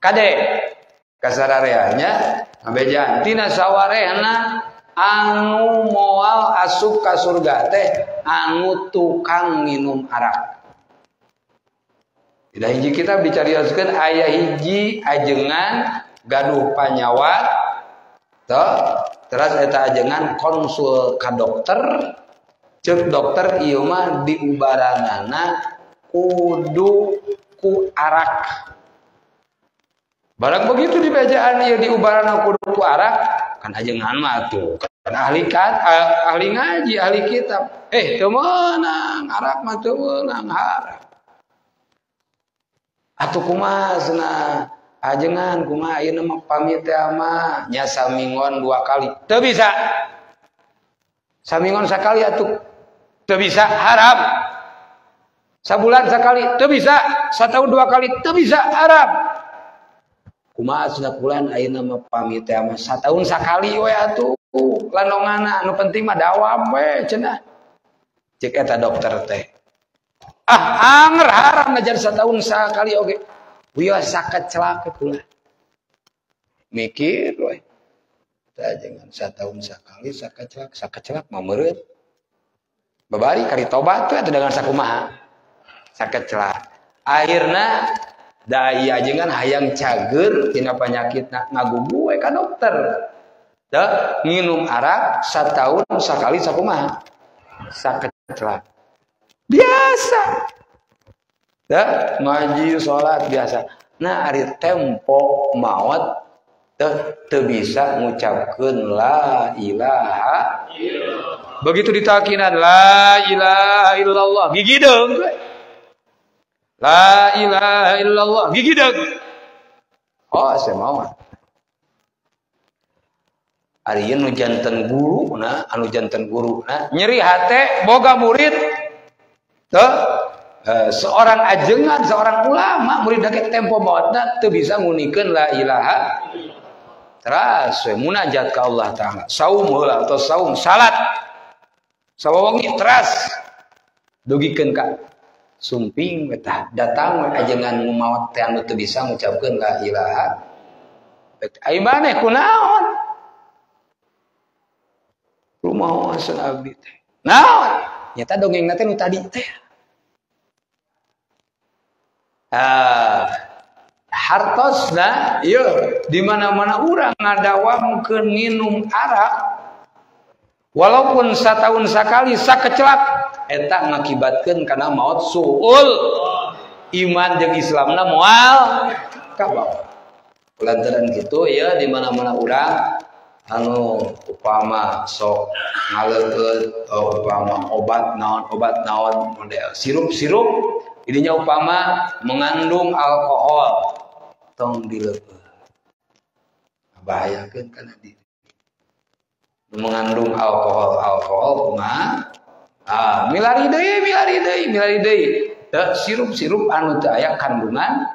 Kade kasarareanya ngabejaan tina sawarehna anu moal asup ka surga teh anu tukang minum arak. Tidak hiji kitab dicarioskeun aya hiji ajengan gaduh panyawat teu teras eta ajengan konsul ka dokter, ceuk dokter ieu mah diubaranana kudu ku arak. Barang begitu dibejaan ieu diubaranana kudu ku arak, kan ajengan mah tuh kan ahli kan ahli ngaji, ahli kitab. Teu meunang arak mah teu meunang haram. Atuh kumaha cenah ajengan kumaha ayeuna mah pamit teh mah nya samingon 2 kali. Teu bisa. Samingon sakali atuh teu bisa, haram. Sabulan sakali teu bisa, satahun 2 kali teu bisa, haram. Kumaha cenah bulan ayeuna mah pamit teh mah satahun sakali we atuh landongana anu penting mah dawam we cenah. Cek eta dokter teh. Ah, anger haram ngajar setahun sekali oge. Wios sakecelak kula. Mikir we. Tah jangan setahun sekali sakecelak, sakecelak mah meureut. Babari kari tobat we atuh dengan sakumaha. Sakecelak. Akhirna da ieu ajengan hayang cager tina panyakitna ngagugu we ka dokter. Da nginum arak setahun sekali sakumaha. Sakecelak. Biasa. Ya, ngaji salat biasa. Nah, ari tempo maot teu bisa ngucapkeun la ilaha illallah. Begitu ditakinan la ilaha illallah, gigideung. La ilaha illallah, gigideung. Oh, saya mau. Ari ieu nu janten guruna, anu janten guruna, nyeri hate boga murid. Tuh, seorang ajengan, seorang ulama, murid dake tempo maotna teu bisa ngunikeun la ilaha. Teras we munajat ka Allah Taala. Saum heula atau saum salat. Sawawengi teras dugikeun ka sumping we tah datang we ajengan nu maot teh anu teu bisa ngucapkeun la ilaha. Ai maneh kunaon? Rumaha cenah abdi teh. Naon? Nyata dongengna teh nu tadi teh. Hartosna ieu di mana-mana urang ngadawamkeun nginum arak walaupun satahun sakali sakecelak eta ngakibatkeun kana maot suul iman jeung Islamna moal kabawa. Lantaran kitu ya di mana-mana urang anu upama sok ngaleukeut upama obat naon model sirup-sirup ininya upama mengandung alkohol tong dileukeut bahayakeun kana diri mengandung alkohol kumaha milari deui teu sirup-sirup anu teu aya kandungan